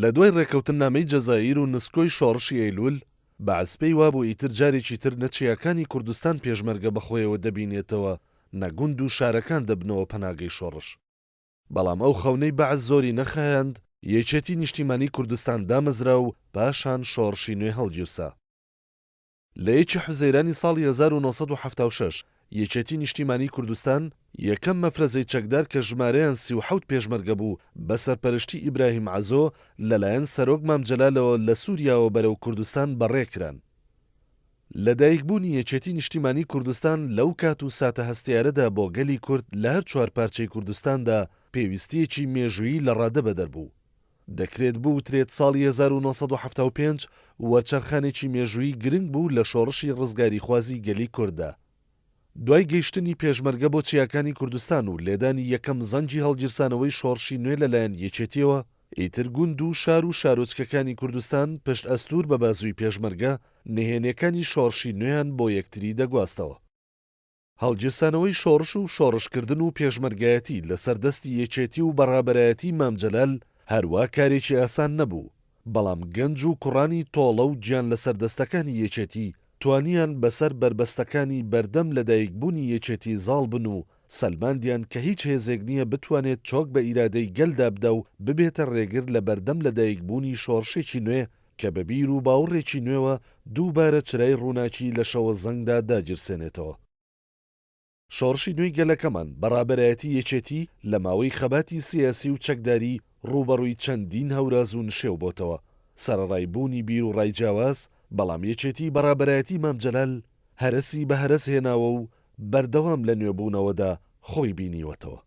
لە دوای ڕێکەوتننامەی جەزائیر و نسکۆی شۆڕشی ئەیلول، بەعس پێی وابوو ئیتر جارێکی تر نە چیاکانی کوردستان پێشمەرگە بەخۆیەوە دەبینێتەوە نە گوند و شارەکان دەبنەوە پەناگەی شۆڕش. بەڵام ئەو خەونەی بەعس زۆری نەخایاند، یەکێتی نیشتیمانی کوردستان دامەزرا و پاشان شۆڕشی نوێ هەڵگیرسا. لە یەکی حوزەیرانی ساڵی 1976 یەکێتی نیشتیمانی کوردستان یەکەم مەفرەزەی چەکدار کە ژمارەیان 37 پێشمەرگە بوو بە سەرپەرشتی ئیبراهیم عەزۆ لەلایەن سەرۆک مام جەلالەوە لە سوریاوە بەرەو کوردستان بەڕێکران. لەدایکبوونی یەکێتی نیشتیمانی کوردستان لەو کات و ساتە هەستیارەدا بۆ گەلی کورد لە هەر چوار پارچەی کوردستاندا پێویستییەکی مێژوویی لەڕادەبەدەر بوو. دەکرێت بوترێت ساڵی 1975 وەرچەرخانێکی مێژوویی گرنگ بوو لە شۆڕشی ڕزگاریخوازی گەلی کورددا. دوای گەیشتنی پێشمەرگە بۆ چیاکانی کوردستان و لێدانی یەکەم زەنگی هەڵگیرسانەوەی شۆڕشی نوێ لەلایەن یەکێتیەوە، ئیتر گوند و شار و شارۆچکەکانی کوردستان پشت ئەستوور بە بازووی پێشمەرگە، نهێنیەکانی شۆڕشی نوێیان بۆ یەکتری دەگواستەوە. هەڵگیرسانەوەی شۆڕش و شۆڕشکردن و پێشمەرگایەتی لەسەر دەستی یەکێتی و بە ڕابەرایەتی مام جەلال هەروا کارێکی ئاسان نەبوو، بەڵام گەنج و کوڕانی تۆڵە و گیان لەسەر دەستەکانی یەکێتی توانیان بەسەر بەربەستەکانی بەردەم لەدایکبوونی یەکێتی زاڵ بن و سەلماندیان کە هیچ هێزێک نییە بتوانێت چۆک بە ئیرادەی گەل دابدا و ببێتە ڕێگر لە بەردەم لەدایکبوونی شۆڕشێکی نوێ کە بە بیر و باوڕێکی نوێوە دووبارە چرای ڕووناکی لە شەوەزەنگدا داگیرسێنێتەوە. شۆڕشی نوێی گەلەکەمان بە ڕابەرایەتی یەکێتی لە ماوەی خەباتی سیاسی و چەکداری ڕووبەڕووی چەندین هەوراز و نشێو بۆتەوە، سەرەڕای بوونی بیروڕای جیاواز، بەڵام یەکێتی بە ڕابەرایەتی مام جەلال هەرەسی بە هەرەس هێناوە و بەردەوام لە نوێبوونەوەدا خۆی بینیوەتەوە.